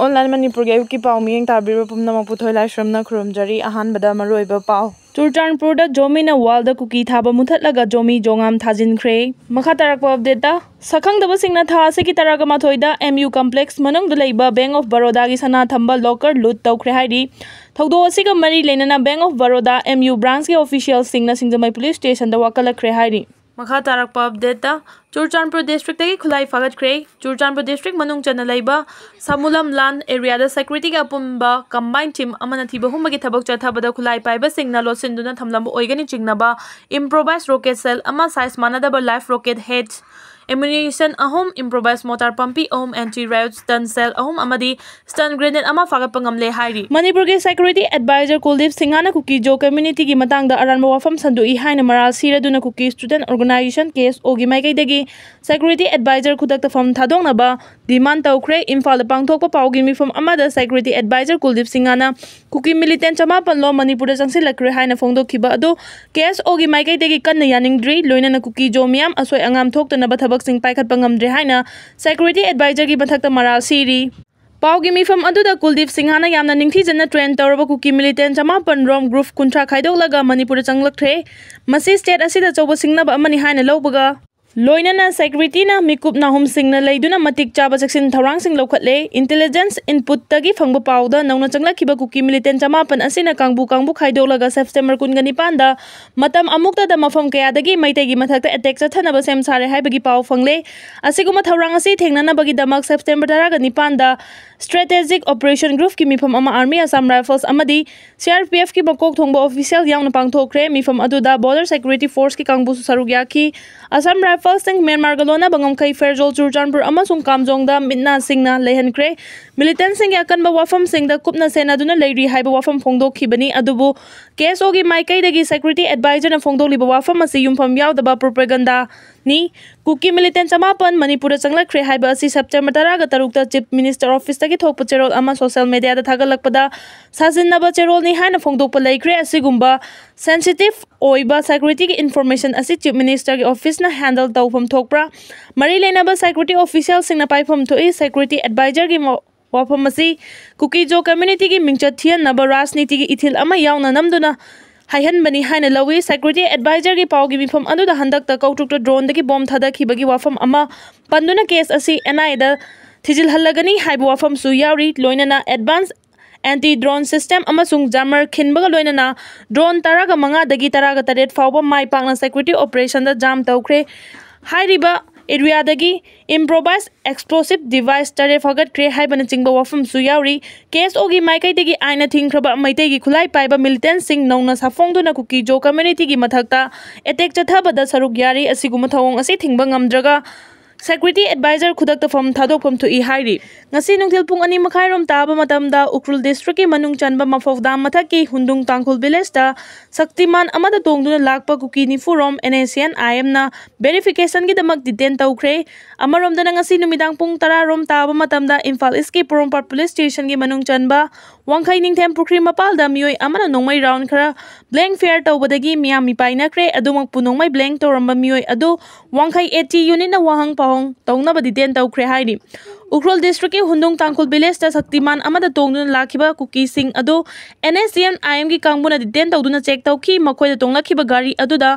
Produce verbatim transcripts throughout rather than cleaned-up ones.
Online ꯃꯅꯤꯄꯨꯔꯒꯤ ꯑꯌꯨꯛꯀꯤ ꯄꯥꯎ ꯃꯤꯠꯌꯦꯡ ꯇꯥꯕꯤꯔꯤꯕ ꯄꯨꯝꯅꯃꯛꯄꯨ ꯊꯣꯏꯂꯥꯏꯁ꯭ꯔꯝꯅ ꯈꯨꯔꯨꯝꯖꯔꯤ꯫ ꯑꯍꯥꯟꯕꯗ ꯃꯔꯨꯑꯣꯏꯕ ꯄꯥꯎ꯫ ꯆꯨꯔꯆꯥꯟꯄꯨꯔꯗ ꯖꯣꯃꯤꯅ ꯋꯥꯜꯗ ꯀꯨꯀꯤ ꯊꯥꯕ ꯃꯨꯊꯠꯂꯒ ꯖꯣꯃꯤ ꯖꯣꯉꯥꯝ ꯊꯥꯖꯤꯟꯈ꯭ꯔꯦ꯫ ꯃꯈꯥ ꯇꯥꯔꯛꯄ ꯑꯞꯗꯦꯠꯇ, ꯁꯛꯈꯪꯗꯕꯁꯤꯡꯅ ꯊꯥ ꯑꯁꯤꯒꯤ ꯇꯔꯥꯒ ꯃꯥꯊꯣꯏꯗ ꯑꯦꯝ ꯌꯨ ꯀꯝꯄ꯭ꯂꯦꯛꯁ ꯃꯅꯨꯡꯗ ꯂꯩꯕ ꯕꯦꯡꯛ ꯑꯣꯐ ꯕꯔꯣꯗꯥꯒꯤ ꯁꯅꯥ ꯊꯝꯕ ꯂꯣꯀꯔ ꯂꯨꯠ ꯇꯧꯈ꯭ꯔꯦ ꯍꯥꯏꯔꯤ꯫ ꯊꯧꯗꯣꯛ ꯑꯁꯤꯒ ꯃꯔꯤ ꯂꯩꯅꯅ bank of Baroda M U ꯕ꯭ꯔꯥꯟꯁꯀꯤ ꯑꯣꯐꯤꯁꯤꯌꯦꯜꯁꯤꯡꯅ ꯁꯤꯡꯖꯃꯩ ꯄꯨꯂꯤꯁ ꯁ꯭ꯇꯦꯁꯟꯗ ꯋꯥꯀꯠꯂꯛꯈ꯭ꯔꯦ ꯍꯥꯏꯔꯤ꯫ ꯃꯈꯥ ꯇꯥꯔꯛꯄ ꯑꯞꯗꯦꯠꯇ, ꯆꯨꯔꯆꯥꯟꯄꯨꯔ ꯗꯤꯁꯇ꯭ꯔꯤꯛꯇꯒꯤ ꯈꯨꯠꯂꯥꯏ ꯐꯥꯒꯠꯈ꯭ꯔꯦ꯫ ꯆꯨꯔꯆꯥꯟꯄꯨꯔ ꯗꯤꯁꯇ꯭ꯔꯤꯛ ꯃꯅꯨꯡ ꯆꯟꯅ ꯂꯩꯕ ꯁꯃꯨꯂꯝ ꯂꯥꯟ ꯑꯦꯔꯤꯌꯥꯗ ꯁꯦꯀ꯭ꯌꯨꯔꯤꯇꯤꯒꯤ ꯑꯄꯨꯟꯕ ꯀꯝꯕꯥꯏꯟ ꯇꯤꯝ ꯑꯃꯅ ꯊꯤꯕ ꯍꯨꯝꯕꯒꯤ ꯊꯕꯛ ꯆꯠꯊꯕꯗ ꯈꯨꯠꯂꯥꯏ ꯄꯥꯏꯕꯁꯤꯡꯅ ꯂꯣꯠꯁꯤꯟꯗꯨꯅ ꯊꯝꯂꯝꯕ ꯑꯣꯏꯒꯅꯤ ꯆꯤꯡꯅꯕ ꯏꯝꯄ꯭ꯔꯣꯚꯥꯏꯁ ꯔꯣꯀꯦꯠ ꯁꯦꯜ ꯑꯃ, ꯁꯥꯏꯖ ꯃꯥꯟꯅꯗꯕ ꯂꯥꯏꯐ ꯔꯣꯀꯦꯠ ꯍꯦꯠꯁ, ꯑꯦꯃꯨꯅꯤꯁꯟ ꯑꯍꯨꯝ, ꯏꯝꯄ꯭ꯔꯣꯚꯥꯏꯁ ꯃꯣꯇꯥꯔ ꯄꯝꯄꯤ ꯑꯍꯨꯝ, ꯑꯦꯟꯇꯤ ꯔꯥꯏꯌꯣꯠ ꯁ꯭ꯇꯟ ꯁꯦꯜ ꯑꯍꯨꯝ ꯑꯃꯗꯤ ꯁ꯭ꯇꯟ ꯒ꯭ꯔꯦꯅꯦꯗ ꯑꯃ ꯐꯥꯒꯠꯄ ꯉꯝꯂꯦ ꯍꯥꯏꯔꯤ꯫ ꯃꯅꯤꯄꯨꯔꯒꯤ ꯁꯦꯀ꯭ꯌꯨꯔꯤꯇꯤ ꯑꯦꯗꯚꯥꯏꯖꯔ ꯀꯨꯜꯗꯤꯞ ꯁꯤꯡꯍꯥꯅ ꯀꯨꯀꯤ ꯖꯣ ꯀꯝꯃ꯭ꯌꯨꯅꯤꯇꯤꯒꯤ ꯃꯇꯥꯡꯗ ꯑꯔꯥꯟꯕ ꯋꯥꯐꯝ ꯁꯟꯗꯣꯛꯏ ꯍꯥꯏꯅ ꯃꯔꯥꯜ ꯁꯤꯔꯗꯨꯅ ꯀꯨꯀꯤ ꯁ꯭ꯇꯨꯗꯦꯟꯠ ꯑꯣꯔꯒꯅꯥꯏꯖꯦꯁꯟ, ꯀꯦ ꯑꯦꯁ ꯑꯣꯒꯤ ꯃꯥꯏꯀꯩꯗꯒꯤ ꯁꯦꯀ꯭ꯌꯨꯔꯤꯇꯤ ꯑꯦꯗꯚꯥꯏꯖꯔ ꯈꯨꯗꯛꯇ ꯐꯝ ꯊꯥꯗꯣꯛꯅꯕ ꯗꯤꯃꯥꯟ ꯇꯧꯈ꯭ꯔꯦ꯫ ꯏꯝꯐꯥꯜꯗ ꯄꯥꯡꯊꯣꯛꯄ ꯄꯥꯎꯒꯤ ꯃꯤꯐꯝ ꯑꯃꯗ ꯁꯦꯀ꯭ꯌꯨꯔꯤꯇꯤ ꯑꯦꯗꯚꯥꯏꯖꯔ ꯀꯨꯜꯗꯤꯞ ꯁꯤꯡꯍꯥꯅ ꯀꯨꯀꯤ ꯃꯤꯂꯤꯇꯦꯟ ꯆꯃꯥꯄꯟ ꯂꯣꯝ ꯃꯅꯤꯄꯨꯔꯗ ꯆꯪꯁꯤꯜꯂꯛꯈ꯭ꯔꯦ ꯍꯥꯏꯅ ꯐꯣꯡꯗꯣꯛꯈꯤꯕ ꯑꯗꯨ ꯀꯦ ꯑꯦꯁ ꯑꯣꯒꯤ ꯃꯥꯏꯀꯩꯗꯒꯤ ꯀꯟꯅ ꯌꯥꯅꯤꯡꯗ꯭ꯔꯤ꯫ ꯂꯣꯏꯅꯅ ꯀꯨꯀꯤ ꯖꯣ ꯃꯤꯌꯥꯝ ꯑꯁꯣꯏ ꯑꯉꯥꯝ ꯊꯣꯛꯇꯅꯕ ꯊꯕꯛꯁꯤꯡ ꯄꯥꯏꯈꯠꯄ ꯉꯝꯗ꯭ꯔꯦ ꯍꯥꯏꯅ ꯁꯦꯀ꯭ꯌꯨꯔꯤꯇꯤ ꯑꯦꯗꯚꯥꯏꯖꯔꯒꯤ ꯃꯊꯛꯇ ꯃꯔꯥꯜ ꯁꯤꯔꯤ꯫ ꯄꯥꯎꯒꯤ ꯃꯤꯐꯝ ꯑꯗꯨꯗ ꯀꯨꯜꯗꯤꯞ ꯁꯤꯡꯍꯥꯅ ꯌꯥꯝꯅ ꯅꯤꯡꯊꯤꯖꯅ ꯇ꯭ꯔꯦꯟ ꯇꯧꯔꯕ ꯀꯨꯀꯤ ꯃꯤꯂꯤꯇꯦꯟ ꯆꯃꯥꯄꯟ ꯔꯣꯝ ꯒ꯭ꯔꯨꯞ ꯀꯨꯟꯊ꯭ꯔꯥ ꯈꯥꯏꯗꯣꯛꯂꯒ ꯃꯅꯤꯄꯨꯔꯗ ꯆꯪꯂꯛꯈ꯭ꯔꯦ꯫ ꯃꯁꯤ ꯁ꯭ꯇꯦꯠ ꯑꯁꯤꯗ ꯑꯆꯧꯕ ꯁꯤꯡꯅꯕ ꯑꯃꯅꯤ ꯍꯥꯏꯅ ꯂꯧꯕꯒ ꯂꯣꯏꯅꯅ ꯁꯦꯀ꯭ꯌꯨꯔꯤꯇꯤꯅ ꯃꯤꯀꯨꯞ ꯅꯥꯍꯨꯝꯁꯤꯡꯅ ꯂꯩꯗꯨꯅ ꯃꯇꯤꯛ ꯆꯥꯕ ꯆꯦꯛꯁꯤꯟ ꯊꯧꯔꯥꯡꯁꯤꯡ ꯂꯧꯈꯠꯂꯦ꯫ ꯏꯟꯇꯦꯂꯤꯖꯦꯟꯁ ꯏꯟꯄꯨꯠꯇꯒꯤ ꯐꯪꯕ ꯄꯥꯎꯗ ꯅꯧꯅ ꯆꯪꯂꯛꯈꯤꯕ ꯀꯨꯀꯤ ꯃꯤꯂꯤꯇꯦꯟ ꯆꯃꯥꯄꯟ ꯑꯁꯤꯅ ꯀꯥꯡꯕꯨ ꯀꯥꯡꯕꯨ ꯈꯥꯏꯗꯣꯛꯂꯒ ꯁꯦꯞꯇꯦꯝꯕꯔ ꯀꯨꯟꯒ ꯅꯤꯄꯥꯟꯗ ꯃꯇꯝ ꯑꯃꯨꯛꯇꯗ ꯃꯐꯝ ꯀꯌꯥꯗꯒꯤ ꯃꯩꯇꯩꯒꯤ ꯃꯊꯛꯇ ꯑꯦꯇꯦꯛ ꯆꯠꯊꯅꯕ ꯁꯦꯝ ꯁꯥꯔꯦ ꯍꯥꯏꯕꯒꯤ ꯄꯥꯎ ꯐꯪꯂꯦ꯫ ꯑꯁꯤꯒꯨꯝꯕ ꯊꯧꯔꯥꯡ ꯑꯁꯤ ꯊꯦꯡꯅꯅꯕꯒꯤꯗꯃꯛ ꯁꯦꯞꯇꯦꯝꯕꯔ ꯇꯔꯥꯒ ꯅꯤꯄꯥꯟꯗ ꯁ꯭ꯇ꯭ꯔꯦꯇꯦꯖꯤꯛ ꯑꯣꯄꯔꯦꯁꯟ ꯒ꯭ꯔꯨꯞꯀꯤ ꯃꯤꯐꯝ ꯑꯃ ꯑꯥꯔꯃꯤ ꯑꯁꯥꯝ ꯔꯥꯏꯐꯜꯁ ꯑꯃꯗꯤ ꯁꯤ ꯑꯥꯔ ꯄꯤ ꯑꯦꯐꯀꯤ ꯃꯀꯣꯛ ꯊꯣꯡꯕ ꯑꯣꯐꯤꯁꯤꯌꯦꯜ ꯌꯥꯎꯅ ꯄꯥꯡꯊꯣꯛꯈ꯭ꯔꯦ꯫ ꯃꯤꯐꯝ ꯑꯗꯨꯗ ꯕꯣꯔꯗꯔ ꯁꯦꯀ꯭ꯌꯨꯔꯤꯇꯤ ꯐꯣꯔꯁꯀꯤ ꯀꯥꯡꯕꯨꯁꯨ ꯁꯔꯨꯛ ꯌꯥꯈꯤ꯫ ꯑꯁꯥꯝ ꯔꯥꯏꯐꯜꯁꯤꯡ ꯃ꯭ꯌꯥꯟꯃꯥꯔꯒ ꯂꯣꯟꯅꯕ ꯉꯝꯈꯩ ꯐꯦꯔꯖꯣꯜ, ꯆꯨꯔꯆꯥꯟꯄꯨꯔ ꯑꯃꯁꯨꯡ ꯀꯥꯝꯖꯣꯡꯗ ꯃꯤꯠ ꯅꯥ ꯁꯤꯡꯅ ꯂꯩꯍꯟꯈ꯭ꯔꯦ꯫ ꯃꯤꯂꯤꯇꯦꯟꯁꯤꯡꯒꯤ ꯑꯀꯟꯕ ꯋꯥꯐꯝꯁꯤꯡꯗ ꯀꯨꯞꯅ ꯁꯦꯟꯅꯗꯨꯅ ꯂꯩꯔꯤ ꯍꯥꯏꯕ ꯋꯥꯐꯝ ꯐꯣꯡꯗꯣꯛꯈꯤꯕꯅꯤ꯫ ꯑꯗꯨꯕꯨ ꯀꯦ ꯑꯦꯁ ꯑꯣꯒꯤ ꯃꯥꯏꯀꯩꯗꯒꯤ ꯁꯦꯀ꯭ꯌꯨꯔꯤꯇꯤ ꯑꯦꯗꯚꯥꯏꯖꯔꯅ ꯐꯣꯡꯗꯣꯛꯂꯤꯕ ꯋꯥꯐꯝ ꯑꯁꯤ ꯌꯨꯝꯐꯝ ꯌꯥꯎꯗꯕ ꯄ꯭ꯔꯣꯄꯦꯒꯟꯗꯥꯅꯤ꯫ ꯀꯨꯀꯤ ꯃꯤꯂꯤꯇꯦꯟ ꯆꯃꯥꯄꯟ ꯃꯅꯤꯄꯨꯔꯗ ꯆꯪꯂꯛꯈ꯭ꯔꯦ ꯍꯥꯏꯕ ꯑꯁꯤ ꯁꯦꯞꯇꯦꯝꯕꯔ ꯇꯔꯥꯒ ꯇꯔꯨꯛꯇ ꯆꯤꯐ ꯃꯤꯅꯤꯁꯇꯔ ꯑꯣꯐꯤꯁꯇꯒꯤ ꯊꯣꯛꯄ ꯆꯦꯔꯣꯜ ꯑꯃ ꯁꯣꯁꯤꯌꯦꯜ ꯃꯦꯗꯤꯌꯥꯗ ꯊꯥꯒꯠꯂꯛꯄꯗ ꯁꯥꯖꯤꯟꯅꯕ ꯆꯦꯔꯣꯜꯅꯤ ꯍꯥꯏꯅ ꯐꯣꯡꯗꯣꯛꯄ ꯂꯩꯈ꯭ꯔꯦ꯫ ꯑꯁꯤꯒꯨꯝꯕ ꯁꯦꯟꯁꯤꯇꯤꯚ ꯑꯣꯏꯕ ꯁꯦꯀ꯭ꯌꯨꯔꯤꯇꯤꯒꯤ ꯏꯟꯐꯣꯔꯃꯦꯁꯟ ꯑꯁꯤ ꯆꯤꯐ ꯃꯤꯅꯤꯁꯇꯔꯒꯤ ꯑꯣꯐꯤꯁꯅ ꯍꯦꯟꯗꯜ ꯇꯧꯐꯝ ꯊꯣꯛꯄ꯭ꯔꯥ? ꯃꯔꯤ ꯂꯩꯅꯕ ꯁꯦꯀ꯭ꯌꯨꯔꯤꯇꯤ ꯑꯣꯐꯤꯁꯤꯌꯦꯜꯁꯤꯡꯅ ꯄꯥꯏꯐꯝ ꯊꯣꯛꯏ꯫ ꯁꯦꯀ꯭ꯌꯨꯔꯤꯇꯤ ꯑꯦꯗꯚꯥꯏꯖꯔꯒꯤ ꯃ-, ꯋꯥꯐꯝ ꯑꯁꯤ ꯀꯨꯀꯤ ꯖꯣ ꯀꯝꯃ꯭ꯌꯨꯅꯤꯇꯤꯒꯤ ꯃꯤꯡꯆꯠ ꯊꯤꯍꯟꯅꯕ ꯔꯥꯖꯅꯤꯇꯤꯒꯤ ꯏꯊꯤꯜ ꯑꯃ ꯌꯥꯎꯅ ꯅꯝꯗꯨꯅ ꯍꯥꯏꯍꯟꯕꯅꯤ ꯍꯥꯏꯅ ꯂꯧꯏ꯫ ꯁꯦꯀ꯭ꯌꯨꯔꯤꯇꯤ ꯑꯦꯗꯚꯥꯏꯖꯔꯒꯤ ꯄꯥꯎꯒꯤ ꯃꯤꯐꯝ ꯑꯗꯨꯗ ꯍꯟꯗꯛꯇ ꯀꯧꯇ꯭ꯔꯨꯛꯇ ꯗ꯭ꯔꯣꯟꯗꯒꯤ ꯕꯣꯝ ꯊꯥꯗꯈꯤꯕꯒꯤ ꯋꯥꯐꯝ ꯑꯃ ꯄꯟꯗꯨꯅ ꯀꯦꯁ ꯑꯁꯤ ꯑꯦꯟ ꯑꯥꯏ ꯑꯦꯗ ꯊꯤꯖꯤꯜꯍꯜꯂꯒꯅꯤ ꯍꯥꯏꯕ ꯋꯥꯐꯝꯁꯨ ꯌꯥꯎꯔꯤ꯫ ꯂꯣꯏꯅꯅ ꯑꯦꯗꯚꯥꯟꯁ ꯑꯦꯟꯇꯤ ꯗ꯭ꯔꯣꯟ ꯁꯤꯁꯇꯦꯝ ꯑꯃꯁꯨꯡ ꯖꯥꯃꯔ ꯈꯤꯟꯕꯒ ꯂꯣꯏꯅꯅ ꯗ꯭ꯔꯣꯟ ꯇꯔꯥꯒ ꯃꯉꯥꯗꯒꯤ ꯇꯔꯥꯒ ꯇꯔꯦꯠ ꯐꯥꯎꯕ ꯃꯥꯏ ꯄꯥꯛꯅ ꯁꯦꯀ꯭ꯌꯨꯔꯤꯇꯤ ꯑꯣꯄꯔꯦꯁꯟꯗ ꯖꯥꯝ ꯇꯧꯈ꯭ꯔꯦ꯫ ꯍꯥꯏꯔꯤꯕ ꯑꯦꯔꯤꯌꯥꯗꯒꯤ ꯏꯝꯄ꯭ꯔꯣꯚꯥꯏꯁ ꯑꯦꯛꯁꯄ꯭ꯂꯣꯁꯤꯞ ꯗꯤꯚꯥꯏꯁ ꯇꯔꯦꯠ ꯐꯥꯒꯠꯈ꯭ꯔꯦ ꯍꯥꯏꯕꯅꯆꯤꯡꯕ ꯋꯥꯐꯝꯁꯨ ꯌꯥꯎꯔꯤ꯫ ꯀꯦ ꯑꯦꯁ ꯑꯣꯒꯤ ꯃꯥꯏꯀꯩꯗꯒꯤ ꯑꯥꯏꯟꯅ ꯊꯤꯡꯈ꯭ꯔꯕ ꯃꯩꯇꯩꯒꯤ ꯈꯨꯠꯂꯥꯏ ꯄꯥꯏꯕ ꯃꯤꯂꯤꯇꯦꯟꯁꯤꯡ ꯅꯧꯅ ꯁꯥꯐꯣꯡꯗꯨꯅ ꯀꯨꯀꯤ ꯖꯣ ꯀꯝꯃ꯭ꯌꯨꯅꯤꯇꯤꯒꯤ ꯃꯊꯛꯇ ꯑꯦꯇꯦꯛ ꯆꯠꯊꯕꯗ ꯁꯔꯨꯛ ꯌꯥꯔꯤ꯫ ꯑꯁꯤꯒꯨꯝꯕ ꯊꯧꯑꯣꯡ ꯑꯁꯤ ꯊꯤꯡꯕ ꯉꯝꯗ꯭ꯔꯒ ꯁꯦꯀ꯭ꯌꯨꯔꯤꯇꯤ ꯑꯦꯗꯚꯥꯏꯖꯔ ꯈꯨꯗꯛꯇ ꯐꯝ ꯊꯥꯗꯣꯛꯐꯝ ꯊꯣꯛꯏ ꯍꯥꯏꯔꯤ꯫ ꯉꯁꯤ ꯅꯨꯡꯊꯤꯜ ꯄꯨꯡ ꯑꯅꯤ ꯃꯈꯥꯏꯔꯣꯝ ꯇꯥꯕ ꯃꯇꯝꯗ ꯎꯈ꯭ꯔꯨꯜ ꯗꯤꯁꯇ꯭ꯔꯤꯛꯀꯤ ꯃꯅꯨꯡ ꯆꯟꯕ ꯃꯐꯧꯗꯥꯝ ꯃꯊꯛꯀꯤ ꯍꯨꯟꯗꯨꯡ ꯇꯥꯡꯈꯨꯜ ꯚꯤꯂꯦꯖꯇ ꯁꯛꯇꯤꯃꯥꯟ ꯑꯃꯗ ꯇꯣꯡꯗꯨꯅ ꯂꯥꯛꯄ ꯀꯨꯀꯤ ꯅꯤꯐꯨꯔꯣꯝ and S C and I ꯑꯦꯝꯅ ꯚꯦꯔꯤꯐꯤꯀꯦꯁꯟꯒꯤꯗꯃꯛ detain ꯇꯧꯈ꯭ꯔꯦ꯫ ꯑꯃꯔꯣꯝꯗꯅ ꯉꯁꯤ ꯅꯨꯃꯤꯗꯥꯡ ꯄꯨꯡ ꯇꯔꯥꯔꯣꯝ ꯇꯥꯕ ꯃꯇꯝꯗ ꯏꯝꯐꯥꯜ ꯏꯁꯀꯤ ꯄꯣꯔꯣꯝꯄꯥꯠ ꯄꯨꯂꯤꯁ ꯁ꯭ꯇꯦꯁꯟꯒꯤ ꯃꯅꯨꯡ ꯆꯟꯕ ꯋꯥꯡꯈꯩ ꯅꯤꯡꯊꯦꯝ ꯄꯨꯈ꯭ꯔꯤ ꯃꯄꯥꯜꯗ ꯃꯤꯑꯣꯏ ꯑꯃꯅ ꯅꯣꯡꯃꯩ ꯔꯥꯎꯟ ꯈꯔ ꯕ꯭ꯂꯦꯡ ꯐꯌꯥꯔ ꯇꯧꯕꯗꯒꯤ ꯃꯤꯌꯥꯝ ꯃꯤꯄꯥꯏꯅꯈ꯭ꯔꯦ꯫ ꯑꯗꯨꯃꯛꯄꯨ ꯅꯣꯡꯃꯩ ꯕ꯭ꯂꯦꯡ ꯇꯧꯔꯝꯕ ꯃꯤꯑꯣꯏ ꯑꯗꯨ ꯋꯥꯡꯈꯩ ꯑꯦ ꯇꯤ ꯌꯨꯅꯤꯠꯅ ꯋꯥꯍꯪ ꯄꯥꯎꯍꯪ ꯇꯧꯅꯕ ꯗꯤꯇꯦꯟ ꯇꯧꯈ꯭ꯔꯦ ꯍꯥꯏꯔꯤ꯫ ꯎꯈ꯭ꯔꯨꯜ ꯗꯤꯁꯇ꯭ꯔꯤꯛꯀꯤ ꯍꯨꯟꯗꯨꯡ ꯇꯥꯡꯈꯨꯜ ꯚꯤꯂꯦꯖꯇ ꯁꯛꯇꯤꯃꯥꯟ ꯑꯃꯗ ꯇꯣꯡꯗꯨꯅ ꯂꯥꯛꯈꯤꯕ ꯀꯨꯀꯤꯁꯤꯡ ꯑꯗꯨ ꯑꯦꯟ ꯑꯦꯁ ꯁꯤ ꯑꯦꯟ ꯑꯥꯏ ꯑꯦꯝꯒꯤ ꯀꯥꯡꯕꯨꯅ ꯗꯤꯇꯦꯟ ꯇꯧꯗꯨꯅ ꯆꯦꯛ ꯇꯧꯈꯤ꯫ ꯃꯈꯣꯏꯗ ꯇꯣꯡꯂꯛꯈꯤꯕ ꯒꯥꯔꯤ ꯑꯗꯨꯗ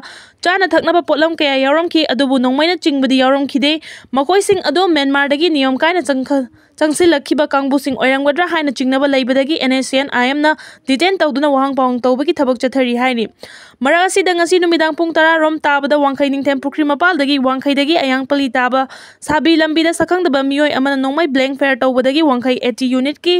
ꯆꯥꯅ ꯊꯛꯅꯕ ꯄꯣꯠꯂꯝ ꯀꯌꯥ ꯌꯥꯎꯔꯝꯈꯤ, ꯑꯗꯨꯕꯨ ꯅꯣꯡꯃꯩꯅ ꯆꯤꯡꯕꯗꯤ ꯌꯥꯎꯔꯝꯈꯤꯗꯦ꯫ ꯃꯈꯣꯏꯁꯤꯡ ꯑꯗꯨ ꯃ꯭ꯌꯥꯟꯃꯥꯔꯗꯒꯤ ꯅꯤꯌꯣꯝ ꯀꯥꯏꯅ ꯆꯪꯈ-, ꯆꯪꯁꯤꯜꯂꯛꯈꯤꯕ ꯀꯥꯡꯕꯨꯁꯤꯡ ꯑꯣꯏꯔꯝꯒꯗ꯭ꯔꯥ ꯍꯥꯏꯅ ꯆꯤꯡꯅꯕ ꯂꯩꯕꯗꯒꯤ and S C and I ꯑꯦꯝꯅ detain ꯇꯧꯗꯨꯅ ꯋꯥꯍꯪ ꯄꯥꯎꯍꯪ ꯇꯧꯕꯒꯤ ꯊꯕꯛ ꯆꯠꯊꯔꯤ ꯍꯥꯏꯔꯤ꯫ ꯃꯔꯛ ꯑꯁꯤꯗ ꯉꯁꯤ ꯅꯨꯃꯤꯗꯥꯡ ꯄꯨꯡ ꯇꯔꯥꯔꯣꯝ ꯇꯥꯕꯗ ꯋꯥꯡꯈꯩ ꯅꯤꯡꯊꯦꯝ ꯄꯨꯈ꯭ꯔꯤ ꯃꯄꯥꯜꯗꯒꯤ ꯋꯥꯡꯈꯩꯗꯒꯤ ꯑꯌꯥꯡꯄꯜꯂꯤ ꯇꯥꯕ ꯁꯥꯕꯤ ꯂꯝꯕꯤꯗ ꯁꯛꯈꯪꯗꯕ ꯃꯤꯑꯣꯏ ꯑꯃꯅ ꯅꯣꯡꯃꯩ ꯕ꯭ꯂꯦꯡ ꯐꯌꯥꯔ ꯇꯧꯕꯗꯒꯤ ꯋꯥꯡꯈꯩ ꯑꯦ ꯇꯤ ꯌꯨꯅꯤꯠꯀꯤ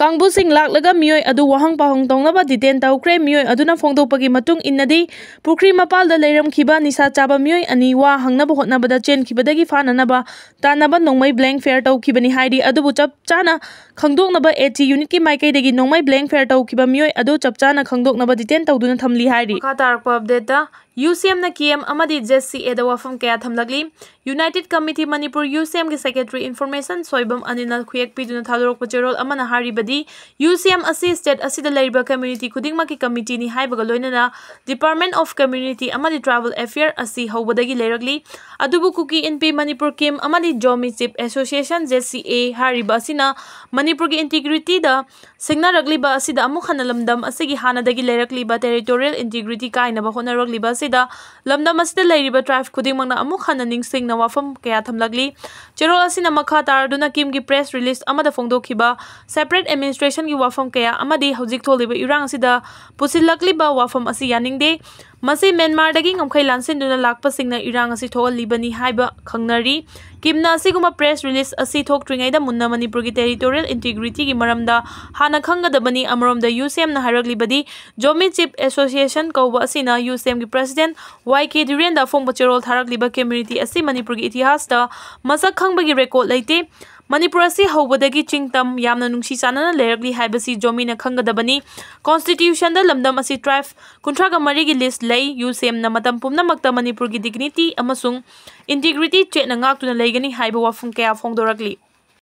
ꯀꯥꯡꯕꯨꯁꯤꯡ ꯂꯥꯛꯂꯒ ꯃꯤꯑꯣꯏ ꯑꯗꯨ ꯋꯥꯍꯪ ꯄꯥꯎꯍꯪ ꯇꯧꯅꯕ ꯗꯤꯇꯦꯟ ꯇꯧꯈ꯭ꯔꯦ꯫ ꯃꯤꯑꯣꯏ ꯑꯗꯨꯅ ꯐꯣꯡꯗꯣꯛꯄꯒꯤ ꯃꯇꯨꯡ ꯏꯟꯅꯗꯤ, ꯄꯨꯈ꯭ꯔꯤ ꯃꯄꯥꯜꯗ ꯂꯩꯔꯝꯈꯤꯕ ꯅꯤꯁꯥ ꯆꯥꯕ ꯃꯤꯑꯣꯏ ꯑꯅꯤ ꯋꯥ ꯍꯪꯅꯕ ꯍꯣꯠꯅꯕꯗ ꯆꯦꯟꯈꯤꯕꯗꯒꯤ ꯐꯥꯅꯅꯕ ꯇꯥꯟꯅꯕ ꯅꯣꯡꯃꯩ ꯕ꯭ꯂꯦꯡ ꯐꯌꯥꯔ ꯇꯧꯈꯤꯕꯅꯤ ꯍꯥꯏꯔꯤ꯫ ꯑꯗꯨꯕꯨ ꯆꯞ ꯆꯥꯅ ꯈꯪꯗꯣꯛꯅꯕ ꯑꯦ ꯇꯤ ꯌꯨꯅꯤꯠꯀꯤ ꯃꯥꯏꯀꯩꯗꯒꯤ ꯅꯣꯡꯃꯩ ꯕ꯭ꯂꯦꯡ ꯐꯌꯥꯔ ꯇꯧꯈꯤꯕ ꯃꯤꯑꯣꯏ ꯑꯗꯨ ꯆꯞ ꯆꯥꯅ ꯈꯪꯗꯣꯛꯅꯕ ꯗꯤꯇꯦꯟ ꯇꯧꯗꯨꯅ ꯊꯝꯂꯤ ꯍꯥꯏꯔꯤ꯫ ꯃꯈꯥ ꯇꯥꯔꯛꯄ ꯑꯞꯗꯦꯠꯇ UCMꯅ KIM ꯑꯃꯗꯤ ZCAꯗ ꯋꯥꯐꯝ ꯀꯌꯥ ꯊꯝꯂꯛꯂꯤ꯫ United Committee Manipur UCMꯒꯤ Secretary Information Soibam ꯑꯅꯤꯜꯅ ꯈꯨꯌꯦꯛ ꯄꯤꯗꯨꯅ ꯊꯥꯗꯣꯔꯛꯄ ꯆꯦꯔꯣꯜ ꯑꯃꯅ ꯍꯥꯏꯔꯤꯕꯗꯤ, UCM ꯑꯁꯤ state ꯑꯁꯤꯗ ꯂꯩꯔꯤꯕ community ꯈꯨꯗꯤꯡꯃꯛꯀꯤ committeeꯅꯤ ꯍꯥꯏꯕꯒ ꯂꯣꯏꯅꯅ Department of Community ꯑꯃꯗꯤ Tribal Affair ꯑꯁꯤ ꯍꯧꯕꯗꯒꯤ ꯂꯩꯔꯛꯂꯤ꯫ ꯑꯗꯨꯕꯨ ꯀꯨꯀꯤ ꯏꯟꯄꯤ ꯃꯅꯤꯄꯨꯔ KIM ꯑꯃꯗꯤ Zomi Chief Association, ZCA, ꯍꯥꯏꯔꯤꯕ ꯑꯁꯤꯅ ꯃꯅꯤꯄꯨꯔꯒꯤ integrityꯗ ꯁꯤꯡꯅꯔꯛꯂꯤꯕ ꯑꯁꯤꯗ ꯑꯃꯨꯛ ꯍꯟꯅ ꯂꯝꯗꯝ ꯑꯁꯤꯒꯤ ꯍꯥꯟꯅꯗꯒꯤ ꯂꯩꯔꯛꯂꯤꯕ territorial integrity ꯀꯥꯏꯅꯕ ꯍꯣꯠꯅꯔꯛꯂꯤꯕ ꯑꯁꯤꯗ ꯂꯝꯗꯝ ꯑꯁꯤꯗ ꯂꯩꯔꯤꯕ tribe ꯈꯨꯗꯤꯡꯃꯛꯅ ꯑꯃꯨꯛ ꯍꯟꯅ ꯅꯤꯡꯁꯤꯡꯅ ꯋꯥꯐꯝ ꯀꯌꯥ ꯊꯝꯂꯛꯂꯤ꯫ ꯆꯦꯔꯣꯜ ꯑꯁꯤꯅ ꯃꯈꯥ ꯇꯥꯔꯗꯨꯅ KIMꯒꯤ press release ꯑꯃꯗ ꯐꯣꯡꯗꯣꯛꯈꯤꯕ separate administrationꯒꯤ ꯋꯥꯐꯝ ꯀꯌꯥ ꯑꯃꯗꯤ ꯍꯧꯖꯤꯛ ꯊꯣꯛꯂꯤꯕ ꯏꯔꯥꯡ ꯑꯁꯤꯗ ꯄꯨꯁꯤꯜꯂꯛꯂꯤꯕ ꯋꯥꯐꯝ ꯑꯁꯤ ꯌꯥꯅꯤꯡꯗꯦ꯫ ꯃꯁꯤ ꯃ꯭ꯌꯥꯟꯃꯥꯔꯗꯒꯤ ꯉꯝꯈꯩ ꯂꯥꯟꯁꯤꯟꯗꯨꯅ ꯂꯥꯛꯄꯁꯤꯡꯅ ꯏꯔꯥꯡ ꯑꯁꯤ ꯊꯣꯛꯍꯜꯂꯤꯕꯅꯤ ꯍꯥꯏꯕ ꯈꯪꯅꯔꯤ꯫ KIMꯅ ꯑꯁꯤꯒꯨꯝꯕ press release ꯑꯁꯤ ꯊꯣꯛꯇ꯭ꯔꯤꯉꯩꯗ ꯃꯨꯟꯅ ꯃꯅꯤꯄꯨꯔꯒꯤ territorial integrityꯒꯤ ꯃꯔꯝꯗ ꯍꯥꯟꯅ ꯈꯪꯒꯗꯕꯅꯤ꯫ ꯑꯃꯔꯣꯝꯗ UCMꯅ ꯍꯥꯏꯔꯛꯂꯤꯕꯗꯤ, Zomi Chief Association ꯀꯧꯕ ꯑꯁꯤꯅ UCMꯒꯤ president YK ꯙꯤꯔꯦꯟꯗ ꯑꯐꯣꯡꯕ ꯆꯦꯔꯣꯜ ꯊꯥꯔꯛꯂꯤꯕ community ꯑꯁꯤ ꯃꯅꯤꯄꯨꯔꯒꯤ ꯏꯇꯤꯍꯥꯁꯇ ꯃꯁꯛ ꯈꯪꯕꯒꯤ record ꯂꯩꯇꯦ꯫ ꯃꯅꯤꯄꯨꯔ ꯑꯁꯤ ꯍꯧꯕꯗꯒꯤ ꯆꯤꯡ ꯇꯝ ꯌꯥꯝꯅ ꯅꯨꯡꯁꯤ ꯆꯥꯟꯅꯅ ꯂꯩꯔꯛꯂꯤ ꯍꯥꯏꯕꯁꯤ Zomiꯅ ꯈꯪꯒꯗꯕꯅꯤ꯫ Constitutionꯗ ꯂꯝꯗꯝ ꯑꯁꯤ tribe ꯀꯨꯟꯊ꯭ꯔꯥꯒ ꯃꯔꯤꯒꯤ list ꯂꯩ꯫ UCMꯅ ꯃꯇꯝ ꯄꯨꯝꯅꯃꯛꯇ ꯃꯅꯤꯄꯨꯔꯒꯤ dignity ꯑꯃꯁꯨꯡ integrity ꯆꯦꯠꯅ ꯉꯥꯛꯇꯨꯅ ꯂꯩꯒꯅꯤ ꯍꯥꯏꯕ ꯋꯥꯐꯝ ꯀꯌꯥ ꯐꯣꯡꯗꯣꯔꯛꯂꯤ꯫